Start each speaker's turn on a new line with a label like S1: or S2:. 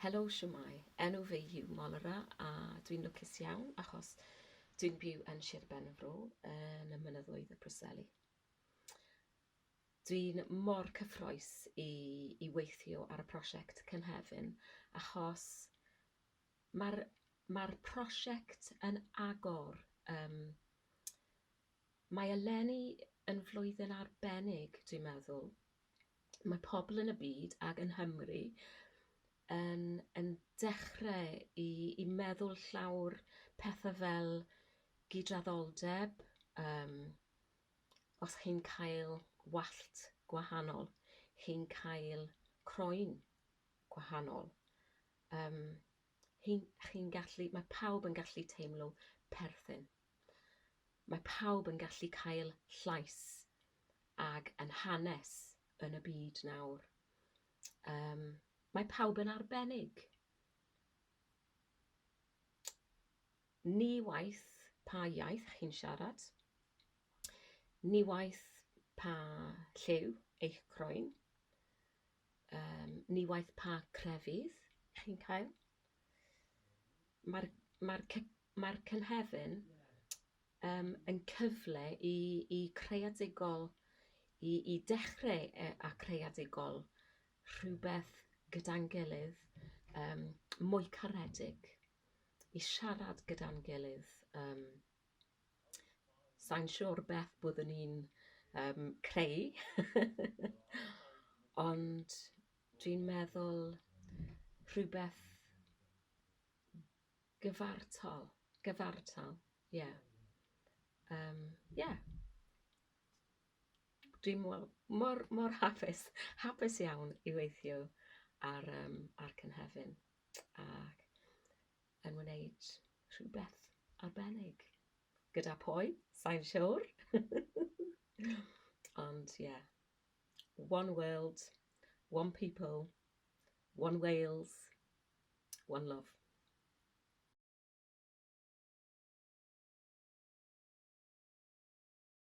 S1: Helo, shwmae. Enw fi yw Molara a dwi'n lwcus iawn achos dwi'n byw yn Sir Benfro yn y mynyddoedd y Preseli. Dwi'n mor cyffroes i, i weithio ar y prosiect Cynhefin achos mae'r mae'r prosiect yn agor. Um, mae eleni yn flwyddyn arbennig, dwi'n meddwl. Mae pobl yn y byd ac yng Nghymru yn, yn dechrau i, i meddwl llawr pethau fel gydraddoldeb, um, os chi'n cael wallt gwahanol, chi'n cael croen gwahanol. Um, chi'n chi gallu, mae pawb yn gallu teimlo perthyn. Mae pawb yn gallu cael llais ag yn hanes yn y byd nawr. Um, mae pawb yn arbennig. Ni waeth pa iaith chi'n siarad, ni waeth pa lliw eich croen, um, ni waeth pa crefydd chi'n cael. Mae'r mae mae cynhefin um, yn cyfle i, i creadigol, i, i dechrau a creadigol rhywbeth gyda'n gilydd um, mwy caredig, i siarad gyda'n gilydd. Um, Sa'n siŵr beth byddwn ni'n um, creu, ond dwi'n meddwl rhywbeth gyfartal, gyfartal, ie. Yeah. Yeah. Dwi'n mor, mor, mor hapus, hapus iawn i weithio ar, um, ar Cynhefin ac yn wneud rhywbeth arbennig. Gyda pwy? Sa'n siŵr. Ond ie, yeah. One world, one people, one Wales, one love.